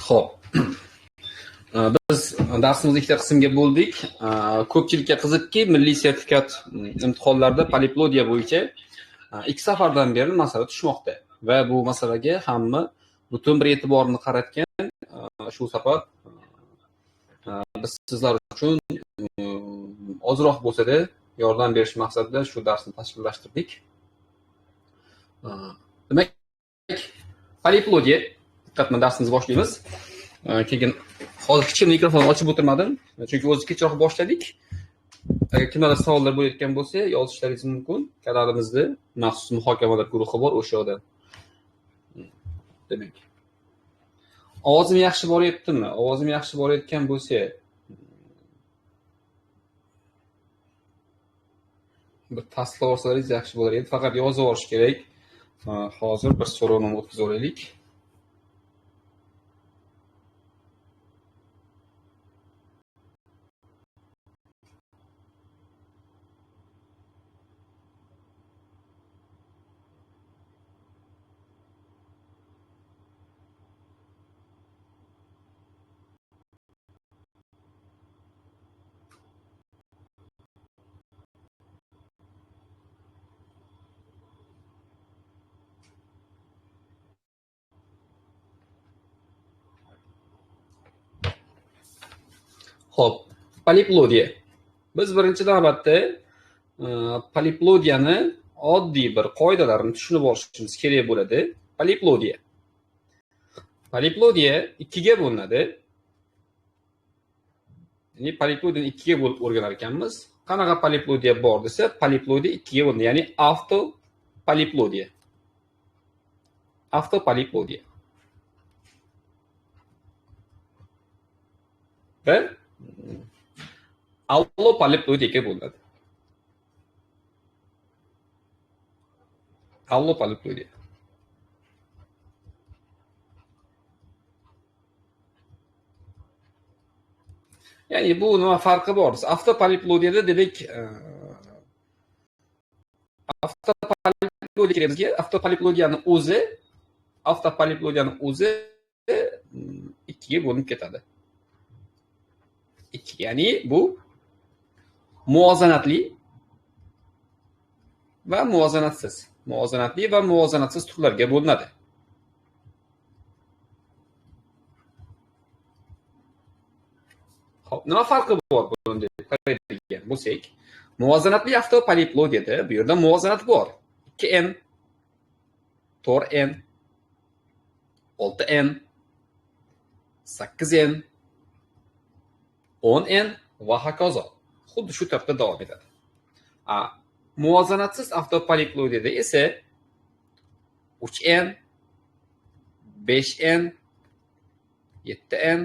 Xo'p. Biz darsimizni ikkita qismga bo'ldik. Ko'pchilikka qiziqki, milliy sertifikat imtihonlarida poliplodiya bo'yicha 2 safardan beri masala tushmoqda va bu masalaga hamma butun bir e'tiborni qaratgan. Shu sabab biz sizlar uchun ozroq bo'lsa-da yordam berish maqsadida shu darsni tashkillashtirdik. Demak, poliplodiya diqqat bilan darsimizni boshlaymiz. Keyin hozir kichik mikrofonni ochib o'tirmadim, chunki o'zi kechroq boshladik. Agar kimlardir savollar bo'layotgan bo'lsa, yozishlaringiz mumkin. Kanalimizda maxsus muhokamalar guruhi bor, o'sha yerda. Demak, ovozim yaxshi boryaptimi? Ovozim yaxshi borayotgan bo'lsa, bir tasdiqlab olsangiz yaxshi bo'lar edi. Faqat yozib olish kerak. Hozir bir so'rovnoma o'tkazib olaylik. Xo'p, poliplodiya. Biz birinchi navbatda poliplodiyani oddiy bir qoidalarini tushunib olishimiz kerak bo'ladi. Poliplodiya. Poliplodiya ikkiga bo'linadi. Ya'ni poliplodiyani ikkiga bo'lib o'rganar ekanmiz. Qanaqa poliplodiya bor desa, poliplodiya ikkiga bo'linadi. Ya'ni avtopoliplodiya. Avtopoliplodiya. Va allopoliplodiyaga bo'linadi. Allopoliplodiya. Ya'ni bu nima farqi bor? Avtopoliplodiyada demak, avtopoliplodiya kerak bizga. Avtopoliplodiyani o'zi ikkiga bo'linib ketadi. Ikki, ya'ni bu muvozanatli va muvozanatsiz. Muvozanatli va muvozanatsiz turlarga bo'linadi. Xo'p, nima farqi bor buni deb qaraydigan bo'lsak, muvozanatli avtopoliplodiyada bu yerda muvozanat bor. 2n, 4n, 6n, 8n, 10n va hokazo. Xuddi shu tartibda davom etadi. Muvozanatsiz avtopoliplodiyada esa 3n, 5n, 7n,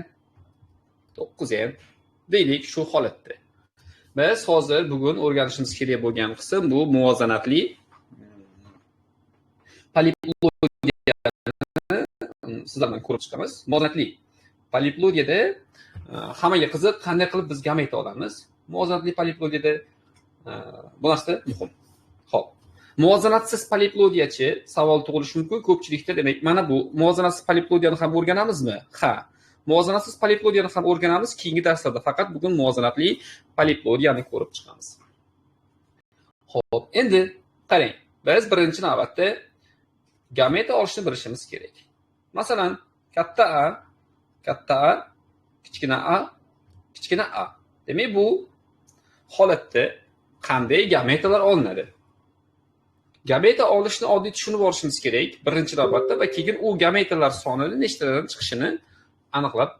9n deylik shu holatda. Biz hozir bugun o'rganishimiz kerak bo'lgan qism bu muvozanatli poliplodiyani sizlar bilan ko'rib chiqamiz. Muvozanatli poliplodiyada hammaga qiziq, qanday qilib biz gameta olamiz? Muvozanatli poliplodiyada bu narsa muhim. Xo'p, muvozanatsiz poliplodiyachi savol tug'ilishi mumkin ko'pchilikda. Demak, mana bu muvozanatsiz poliplodiyani ham o'rganamizmi? Ha, muvozanatsiz poliplodiyani ham o'rganamiz keyingi darslarda. Faqat bugun muvozanatli poliplodiyani ko'rib chiqamiz. Xo'p, endi qarang, biz birinchi navbatda gameta olishni bilishimiz kerak. Masalan, katta A, katta A, kichkina A, kichkina A. Demak, bu holatda qanday gametalar olinadi? Gameta olishni oddiy tushunib olishimiz kerak birinchi navbatda va keyin u gametalar sonini nechtadan chiqishini aniqlab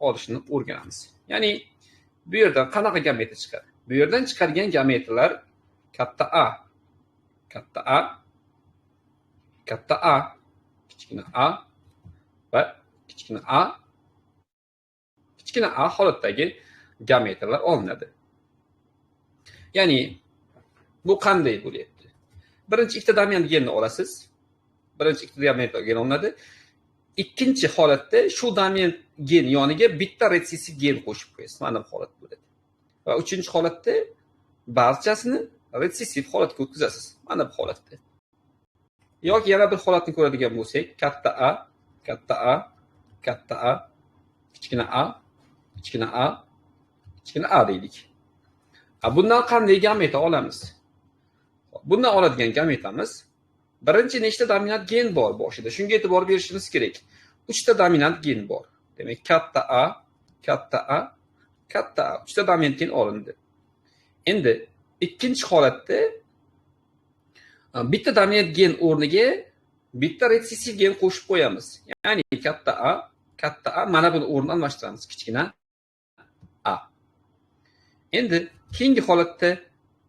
olishni o'rganamiz. Ya'ni bu yerdan qanaqa gameta chiqadi? Bu yerdan chiqadigan gametalar katta A, katta A, katta A, kichkina A va kichkina A, kichkina A holatdagi gametalar olinadi. Ya'ni bu qanday bo'lyapti? Birinchi ikkita dominant genni olasiz. Birinchi ikkita dominant gen olinadi. Ikkinchi holatda shu dominant gen yoniga bitta retsessiv gen qo'shib qo'yasiz. Mana bu holat bo'ladi. Va uchinchi holatda barchasini retsessiv holatga o'tkazasiz. Mana bu holatda. Yoki yana bir holatni ko'radigan bo'lsak, katta A, katta A, katta A, Kichkina A, kichkina A, kichkina A deylik. Bundan qanday gameta olamiz? Bundan oladigan gametamiz birinchi nechta dominant gen bor boshida. Shunga e'tibor berishimiz kerak. 3 ta dominant gen bor. Demak, katta A, katta A, katta A. 3 ta dominant gen olindi. Endi ikkinchi holatda bitta dominant gen o'rniga bitta retsessiv gen qo'shib qo'yamiz. Ya'ni katta A, katta A, mana buni o'rnini almashtiramiz, kichkina A. Endi keyingi holatda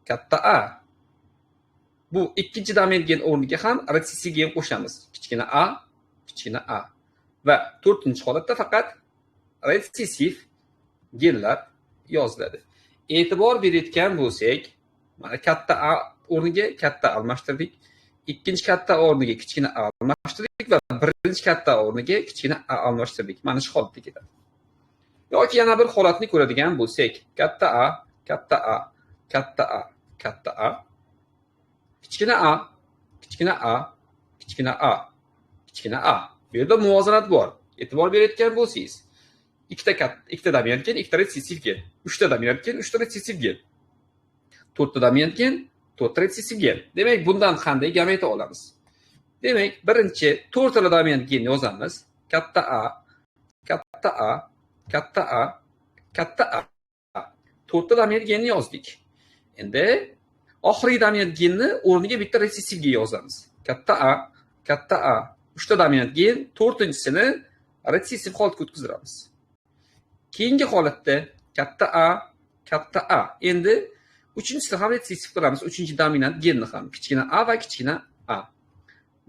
katta A. Bu ikkinchi dominant gen o'rniga ham retsessiv gen qo'shamiz, kichkina A, kichkina A. Va to'rtinchi holatda faqat retsessiv genlar yoziladi. E'tibor berayotgan bo'lsak, mana katta A o'rniga katta almashtirdik, ikkinchi katta o'rniga kichkina A almashtirdik va birinchi katta o'rniga kichkina A almashtirdik. Mana shu holatda ketadi. Yoki yana bir holatni ko'radigan bo'lsak, katta A, katta A, katta A, katta A, kichkina A, kichkina A, kichkina A, kichkina A. Bu yerda muvozanat bor. E'tibor berayotgan bo'lsangiz, ikkita dominant gen, ikkita retsessiv gen, uchta dominant gen, uchta retsessiv gen, to'rtta dominant gen, to'rtta retsessiv gen. Demak, bundan qanday gameta olamiz? Demak, birinchi to'rttala dominant gen yozamiz. Katta A, katta A, katta A, katta A. To'rtta dominant genni yozdik. Endi oxirgi dominant genni o'rniga bitta retsessiv gen yozamiz. Katta A, katta A. Uchta dominant gen, to'rtinchisini retsessiv holatga o'tkazdiramiz. Keyingi holatda katta A, katta A. Endi uchinchisini ham retsessiv qilamiz, uchinchi dominant genni ham, kichkina A va kichkina A.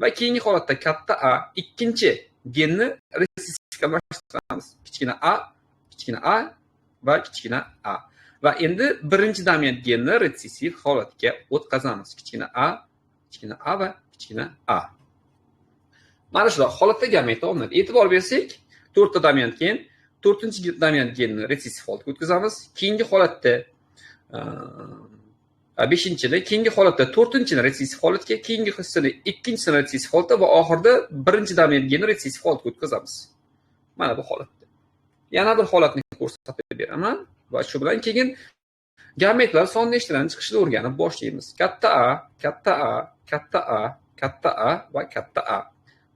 Va keyingi holatda katta A, ikkinchi genni retsessivga almashtiramiz. Kichkina A, kichkina A va kichkina A. Va endi birinchi dominant genni retsessiv holatga o'tkazamiz. Kichkina A, kichkina A va kichkina A. Mana shu holatda gameta olinadi. E'tibor bersak, to'rtta dominant gen, to'rtinchi dominant genni retsessiv holatga o'tkazamiz. Keyingi holatda beshinchini, keyingi holatda to'rtinchini retsessiv holatga, keyingisini ikkinchisini retsessiv holatda va oxirida birinchi dominant genni retsessiv holatga o'tkazamiz. Mana bu holatda. Yana bir holatni ko'rsatib beraman va shu bilan keyin gametlar soni nechtadan chiqishini o'rganib boshlaymiz. Katta A, katta A, katta A, katta A va katta A.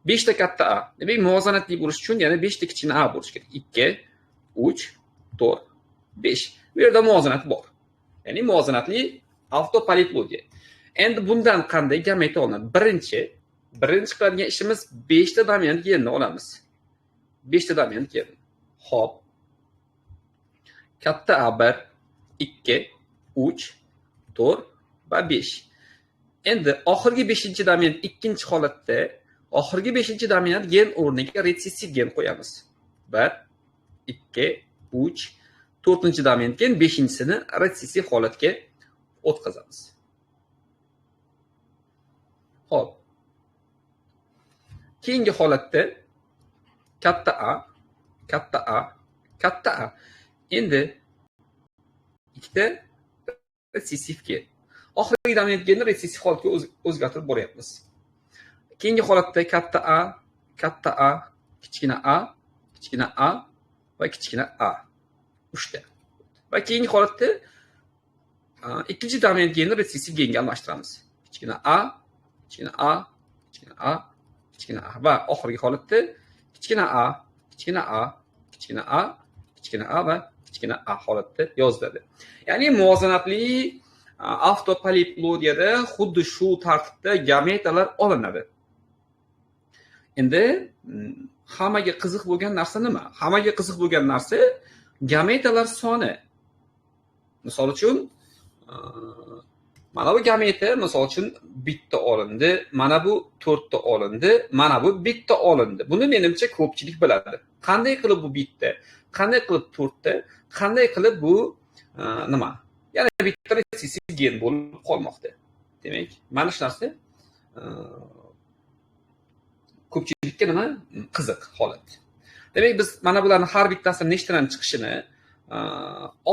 5 ta katta A. Demak, muvozanatli bo'lish uchun yana 5 ta kichkina A bo'lishi kerak. 2, 3, 4, 5. Bu yerda muvozanat bor. Ya'ni muvozanatli avtopoliplodiya. Endi bundan qanday gameta olinadi? Birinchi qiladigan ishimiz 5 ta dominant genni olamiz. 5 ta dominant gen. Xo'p. Katta A 1, 2, 3, 4 va 5. Endi oxirgi 5-dominant ikkinchi holatda oxirgi 5-dominant gen o'rniga retsessiv gen qo'yamiz. 1, 2, 3, 4-dominant gen 5-sini retsessiv holatga o'tkazamiz. Xo'p. Keyingi holatda katta A, katta A, katta A. Endi ikkita retsessiv gen. Oxirgi dominant genni retsessiv holatga o'zgartirib boryapmiz. Keyingi holatda katta A, katta A, kichkina A, kichkina A va kichkina A. 3 ta. Va keyingi holatda ikkinchi dominant genni retsessiv genga almashtiramiz. Kichkina A, kichkina A, kichkina A, kichkina A va oxirgi holatda kichkina A, kichkina A, kichkina A, kichkina A va kichkina A holatda yoziladi. Ya'ni muvozanatli avtopoliplodiyada xuddi shu tartibda gametalar olinadi. Endi hammaga qiziq bo'lgan narsa nima? Hammaga qiziq bo'lgan narsa gametalar soni. Misol uchun, mana bu gameta, misol uchun, bitta olindi, mana bu 4 ta olindi, mana bu bitta olindi. Buni menimcha ko'pchilik biladi. Qanday qilib bu bitta, qanday qilib 4 ta, qanday qilib bu nima? Yana bitta retsessiv gen bo'lib qolmoqda. Demak, mana shu narsa ko'pchilikka nima qiziq holat. Demak, biz mana bularni har bittasini nechtadan chiqishini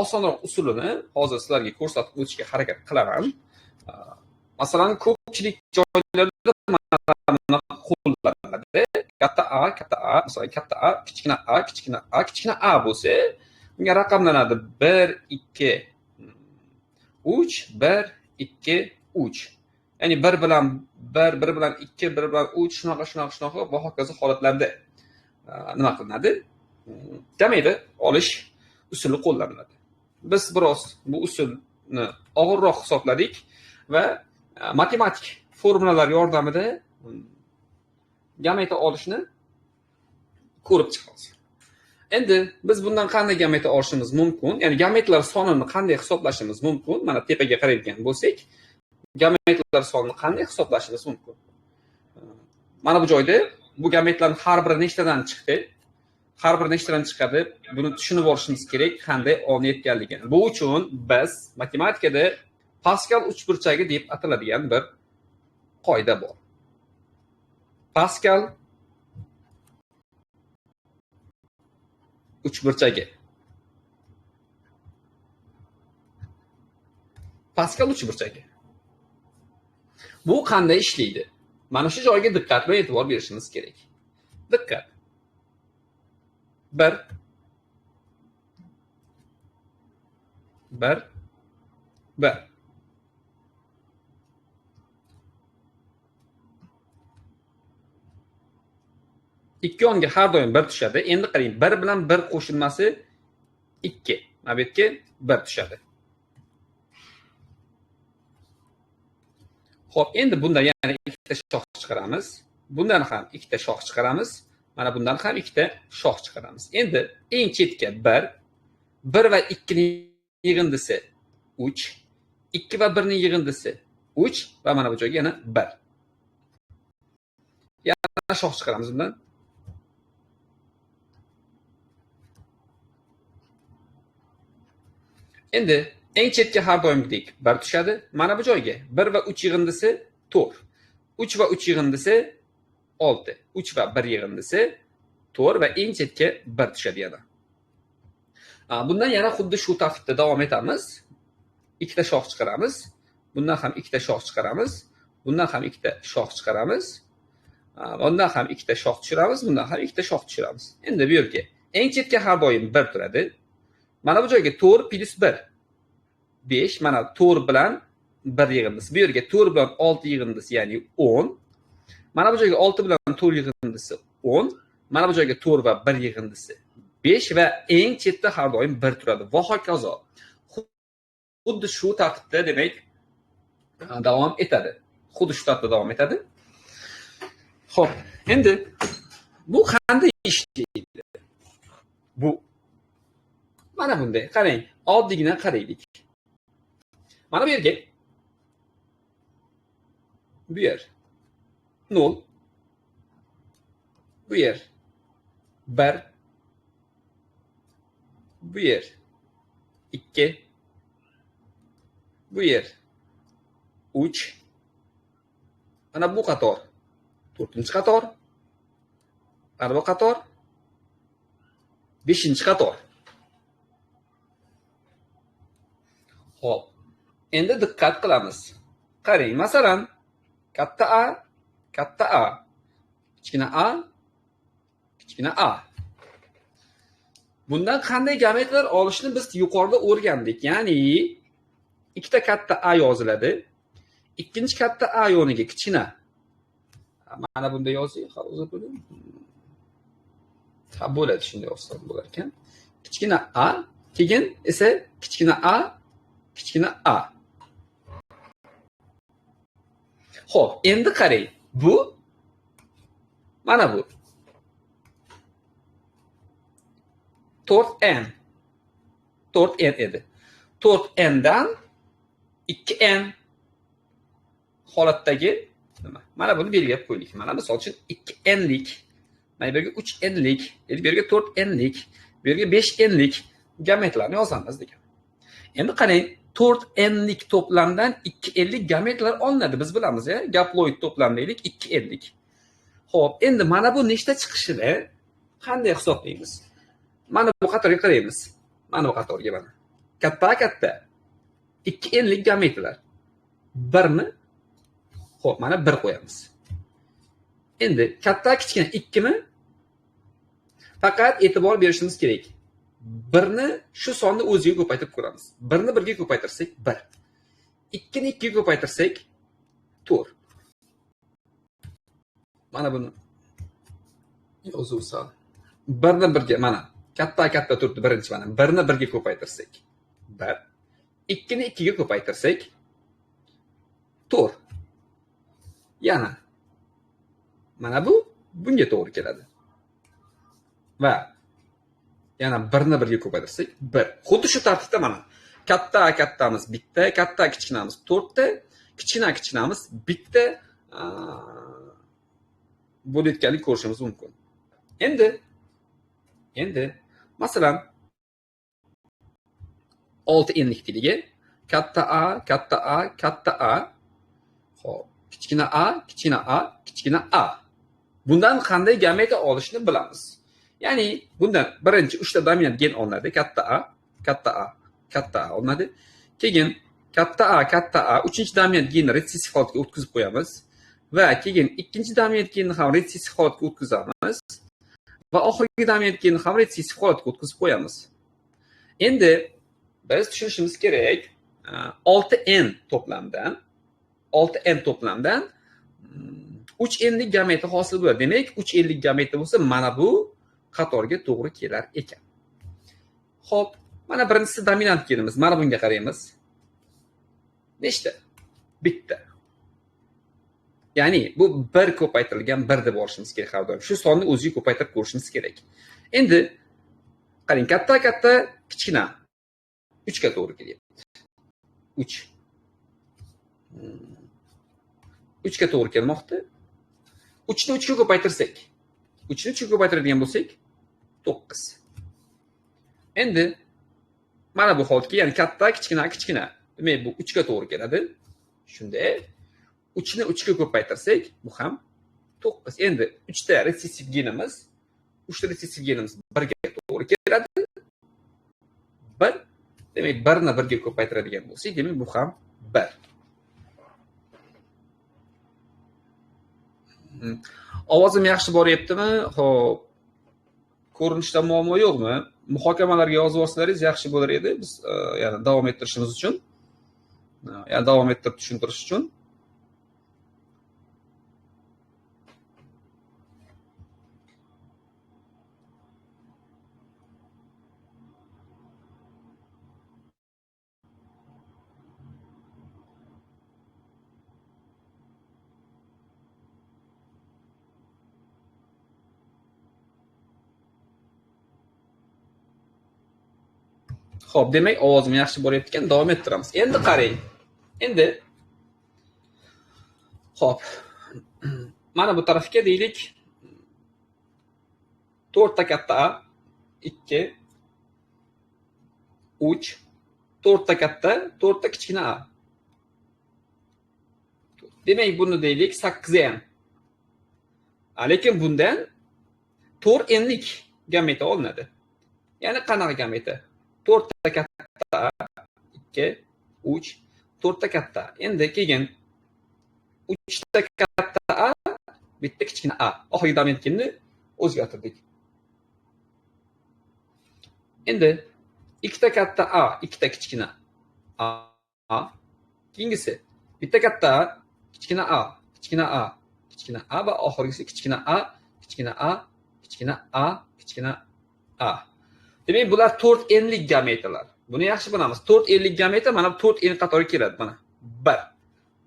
osonroq usulini hozir sizlarga ko'rsatib o'tishga harakat qilaman. Masalan, ko'pchilik joylarda mana bunaqa qo'llaniladi. Katta A, katta A, masalan, katta A, kichkina A, kichkina A, kichkina A bo'lsa, bunga raqamlanadi 1 2 3 1 2 3. Ya'ni 1 bilan 1, 1 bilan 2, 1 bilan 3 shunaqa shunaqa shunaqa va hokazo holatlarda nima qilinadi? Gameta olish usuli qo'llaniladi. Biz biroz bu usulni og'irroq hisobladik va matematik formulalar yordamida gameta olishni ko'rib chiqamiz. Endi biz bundan qanday gameta olishimiz mumkin? Ya'ni gametalar sonini qanday hisoblashimiz mumkin? Mana tepaga qaraydigan bo'lsak, gametalar sonini qanday hisoblashimiz mumkin? Mana bu joyda bu gametalarning har biri nechtadan chiqdi? Har biri nechtadan chiqadi? Buni tushunib olishimiz kerak, qanday olinayotganligini. Bu uchun biz matematikada Paskal uchburchagi deb ataladigan bir qoida bor. Paskal uchburchagi. Paskal uchburchagi. Bu qanday ishlaydi? Mana shu joyga diqqat bilan e'tibor berishimiz kerak. Diqqat. 1 1 1. Ikki yonga har doim 1 tushadi. Endi qarang, 1 bilan 1 qo'shilmasi 2. Mana bu yerga 1 tushadi. Xo'p, endi bundan yana ikkita shox chiqaramiz. Bundan ham ikkita shox chiqaramiz. Mana bundan ham ikkita shox chiqaramiz. Endi eng chetga 1, 1 va 2 ning yig'indisi 3, 2 va 1 ning yig'indisi 3 va mana bu joyga yana 1. Yana shox chiqaramiz bundan. Endi eng chetga har doimgidek 1 tushadi. Mana bu joyga 1 va 3 yig'indisi 4. 3 va 3 yig'indisi 6. 3 va 1 yig'indisi 4 va eng chetga 1 tushadi yana. Bundan yana xuddi shu tartibda davom etamiz. Ikkita shox chiqaramiz. Bundan ham ikkita shox chiqaramiz. Bundan ham ikkita shox chiqaramiz. Bundan ham ikkita shox tushiramiz. Bundan ham ikkita shox tushiramiz. Endi bu yerga eng chetga har doim 1 turadi. Mana bu joyga 4 + 1 5. Mana 4 bilan 1 yig'indisi. Bu yerga 4 bilan 6 yig'indisi, ya'ni 10. Mana bu joyga 6 bilan 4 yig'indisi 10. Mana bu joyga 4 va 1 yig'indisi 5 va eng chetda har doim 1 turadi. Va hokazo. Xuddi shu tartibda demak davom etadi. Xuddi shu tartibda davom etadi. Xo'p, endi bu qanday ishlaydi? Bu mana bunday. Qarang, oddiygina qaraylik. Mana bu yerga bu yer 0, bu yer 1, bu yer 2, bu yer 3. Mana bu qator 4-qator, mana bu qator 5-qator. Xo'p, endi diqqat qilamiz. Qarang, masalan, katta A, katta A, kichkina A, kichkina A. Bundan qanday gametalar olishni biz yuqorida o'rgandik. Ya'ni ikkita katta A yoziladi. Ikkinchi katta A yoniga kichkina. Mana bunda yozing, hozir bo'ling. Ha, bo'ladi, shunday yozsam bo'lar ekan. Kichkina A, keyin esa kichkina A, kichkina A. Xo'p, endi qarang. Bu mana bu 4n. 4n edi. 4n dan 2n holatdagi nima? Mana buni belgilab qo'ydik. Mana misol uchun 2n lik, mana bu yerga 3n lik, bu yerga 4n lik, bu yerga 5n lik gametlarni yozamiz degan. Endi qarang, 4n lik to'plamdan 2n lik gametlar olinadi. Biz bilamiz, ya, gaploid to'plam deylik, 2n lik. Xo'p, endi mana bu nechta chiqishini qanday hisoblaymiz? Mana bu qatorga qaraymiz. Mana bu qatorga mana. Katta katta 2n lik gametlar. 1 mi? Xo'p, mana 1 qo'yamiz. Endi katta kichkina 2 mi? Faqat e'tibor berishimiz kerak. 1ni shu sonni o'ziga ko'paytirib ko'ramiz. 1ni 1 ga ko'paytirsak 1. 2ni 2 ga ko'paytirsak 4. Mana buni yozuv sal. 1ni 1 ga mana katta katta turibdi birinchi mana. 1ni 1 ga ko'paytirsak 1. 2ni 2 ga ko'paytirsak 4. Yana mana bu bunga to'g'ri keladi. Va yana 1ni 1 ga ko'paytirsak 1. Xuddi shu tartibda mana katta kattamiz bitta, katta kichkinamiz 4 ta, kichkina kichkinamiz bitta bo'layotganini ko'rishimiz mumkin. Endi masalan 6 enlik deylik. Katta A, katta A, katta A. Xo'p, kichkina A, kichkina A, kichkina A. Bundan qanday gameta olishni bilamiz. Ya'ni bundan birinchi 3 ta dominant gen olinadi. Katta A, katta A, katta A olinadi. Keyin katta A, katta A 3-chi dominant genni retsessiv holatga o'tkazib qo'yamiz va keyin 2-chi dominant genni ham retsessiv holatga o'tkazamiz va oxirgi dominant genni ham retsessiv holatga o'tkazib qo'yamiz. Endi biz tushunishimiz kerak, 6n to'plamdan 6n to'plamdan 3nlik gameta hosil bo'ladi. Demak, 3nlik gameta bo'lsa, mana bu qatorga to'g'ri kelar ekan. Xo'p, mana birinchisi dominant genimiz. Mana bunga qaraymiz. Nechta? Bitta. Ya'ni bu 1 ko'paytirilgan 1 deb olishimiz kerak har doim. Shu sonni o'ziga ko'paytirib ko'rishimiz kerak. Endi qarang, katta katta kichkina 3 ga to'g'ri kelyapti. 3. 3 ga to'g'ri kelmoqda. 3 ni 3 ga ko'paytirsak, 3 ni 3 ga ko'paytiradigan bo'lsak 9. Endi mana bu holatga, ya'ni katta kichkina kichkina, demak bu 3 ga to'g'ri keladi. Shunday 3 ni 3 ga ko'paytirsak, bu ham 9. Endi 3 ta retsessiv genimiz, 3 ta retsessiv genimiz 1 ga to'g'ri keladi. 1. Demak 1 ni 1 ga ko'paytiradigan bo'lsak, demak bu ham 1. Ovozim yaxshi boryaptimi? Xo'p. Ko'rinishda muammo yo'qmi? Muhokamalarga yozib olsalaringiz yaxshi bo'lar edi. Biz ya'ni davom ettirishimiz uchun, ya'ni davom ettirib tushuntirish uchun. Xo'p, demak ovozim yaxshi boryapti ekan, davom ettiramiz. Endi qarang. Endi xo'p, mana bu tarafga deylik 4 ta katta A, 2 3, 4 ta katta, 4 ta kichkina A. Demak, buni deylik 8 n. Lekin bundan 4 nlik gameta olinadi. Ya'ni qanaqa gameta? 4 ta katta A, 2 3, 4 ta katta. Endi keyin 3 ta katta A, bitta kichkina A. Oxirgi dominant genni o'zgartirdik. Endi 2 ta katta A, 2 ta kichkina A. Keyingisi bitta katta A, kichkina A, kichkina A, kichkina A va oxirgisi kichkina A, kichkina A, kichkina A, kichkina A. Demak, bular 4 nlik gametalar. Buni yaxshi bilamiz. 4 nlik gameta mana bu 4 n qatori keladi mana. 1.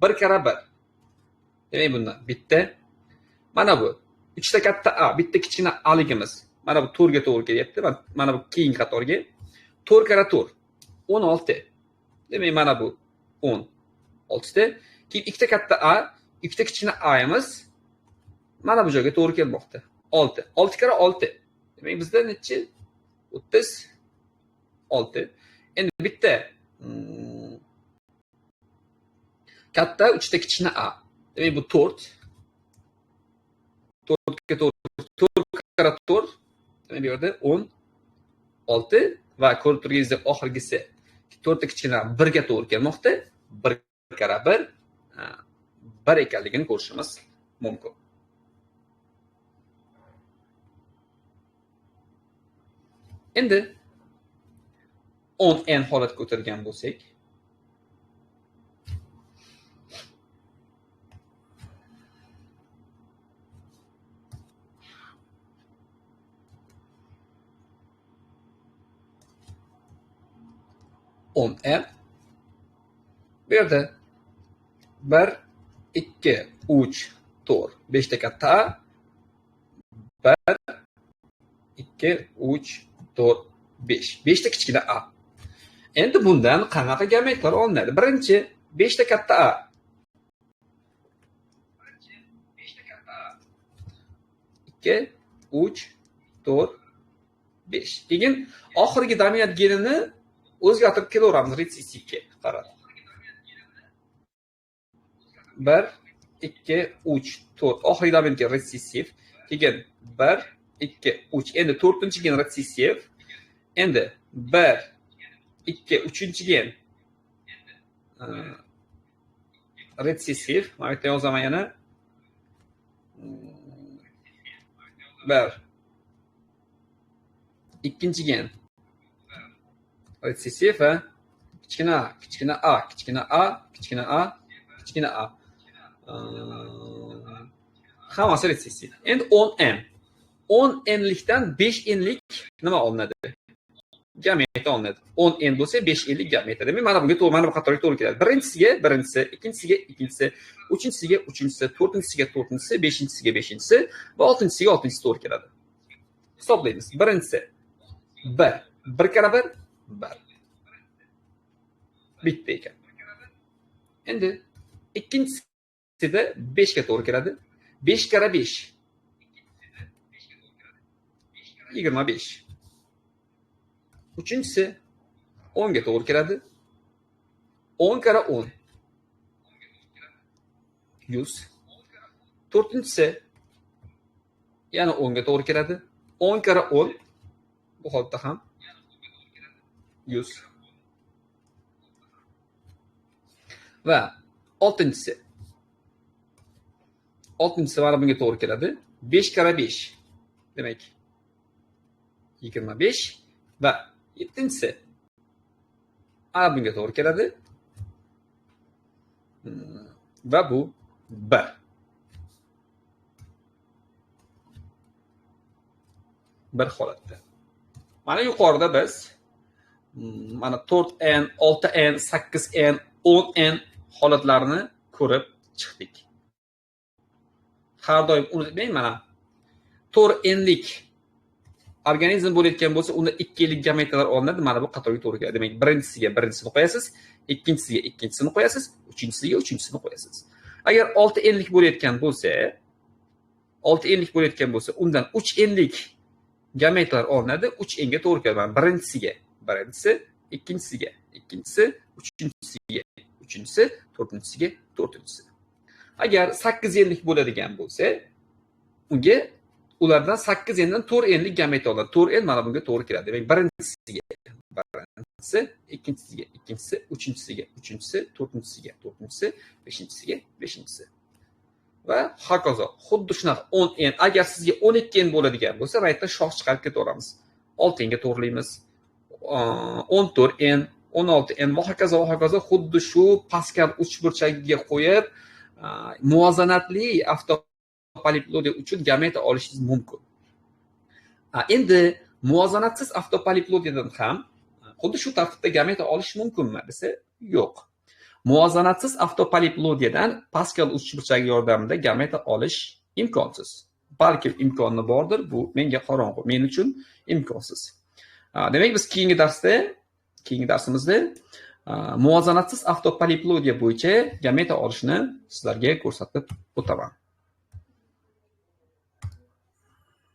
1 karra 1. Demak, bundan bitta. Mana bu 3 ta katta A, bitta kichkina A ligimiz. Mana bu 4 ga to'g'ri kelyapti. Mana bu keyingi qatorga 4 karra 4 16. Demak, mana bu 10. 6 ta. Keyin 2 ta katta A, 2 ta kichkina A'miz mana bu joyga to'g'ri kelmoqda. 6. 6 karra 6. Demak, bizda nechi? 36. Endi bitta katta, 3 ta kichkina A. Demak, bu 4. 4 ga 4, 4 karra 4. Demak, bu yerda 16 va ko'rib turganingizdek oxirgisi 4 ta kichkina 1 ga to'g'ri kelmoqda. 1 karra 1 1 ekanligini ko'rishimiz mumkin. Endi 10 n holatga o'tirgan bo'lsak, 10 n bu yerda 1, 2, 3, 4, 5 ta katta A, 1, 2, 3, 4, 5. 5 ta kichkina A. Endi bundan qanaqa gametlar olinadi? Birinchi 5 ta katta A. 2, 3, 4, 5. Keyin oxirgi dominant genini o'zgartirib kelaveramiz retsessivga qarab. 1, 2, 3, 4. Oxirgi dominant gen retsessiv. Keyin 1, 2, 3. Endi 4-gen retsessiv. Endi 1, 2, 3-gen retsessiv. Mana bu yerda yozaman yana. 1, 2-gen retsessiv va kichkina A, kichkina A, kichkina A, kichkina A, kichkina A. Hammasi retsessiv. Endi 10 n. 10 n'likdan 5 n'lik nima olinadi? Gameta olinadi. 10 n bo'lsa 5 n'lik gameta. Demak, mana bunga to'g'ri, mana bu qatorga to'g'ri keladi. Birinchisiga birinchisi, ikkinchisiga ikkinchisi, uchinchisiga uchinchisi, to'rtinchisiga to'rtinchisi, beshinchisiga beshinchisi va oltinchisiga oltinchisi to'g'ri keladi. Hisoblaymiz. Birinchisi 1, 1 karra 1, 1. Bitta ekan. Endi ikkinchisida 5 ga to'g'ri keladi. 5 karra 5 25. Uchinchisi 10 ga to'g'ri keladi. 10 karra 10 100. To'rtinchisi yana 10 ga to'g'ri keladi. 10 karra 10 bu holatda ham 100. Va oltinchisi. Oltinchisi mana bunga to'g'ri keladi. 5 karra 5. Demak 25 va yettinchisi ana bunga to'g'ri keladi. Va bu 1. Bir holatda. Mana yuqorida biz mana 4n, 6n, 8n, 10n holatlarini ko'rib chiqdik. Har doim unutmang, mana 4n'lik organizm bo'layotgan bo'lsa, unda 2'lik gametalar olinadi. Mana bu qatorga to'g'ri keladi. Demak, birinchisiga birinchisini qo'yasiz, ikkinchisiga ikkinchisini qo'yasiz, uchinchisiga uchinchisini qo'yasiz. Agar 6n'lik bo'layotgan bo'lsa, 6n'lik bo'layotgan bo'lsa, undan 3n'lik gametalar olinadi. 3n ga to'g'ri keladi. Mana birinchisiga birinchisi, ikkinchisiga ikkinchisi, uchinchisiga uchinchisi, to'rtinchisiga to'rtinchisi. Agar 8n'lik bo'ladigan bo'lsa, unga ulardan 8 n'dan 4 n'lik gameta olinadi. 4 n mana bunga to'g'ri keladi. Demak, birinchisiga birinchisi, ikkinchisiga ikkinchisi, uchinchisiga uchinchisi, to'rtinchisiga to'rtinchisi, beshinchisiga beshinchisi. Va hokazo. Xuddi shunaqa 10 n. Agar sizga 12 n bo'ladigan bo'lsa, raytdan shox chiqarib ketaveramiz. 6 n ga to'g'rilaymiz. 14 n, 16 n va hokazo va hokazo. Xuddi shu Paskal uchburchagiga qo'yib muvozanatli avtopoliplodiya uchun gameta olishingiz mumkin. Endi muvozanatsiz avtopoliplodiyadan ham xuddi shu tartibda gameta olish mumkinmi desa, yo'q. Muvozanatsiz avtopoliplodiyadan Paskal uchburchagi yordamida gameta olish imkonsiz. Balkim imkoni bordir, bu menga qorong'u, men uchun imkonsiz. Demak, biz keyingi darsimizda muvozanatsiz avtopoliplodiya bo'yicha gameta olishni sizlarga ko'rsatib o'taman.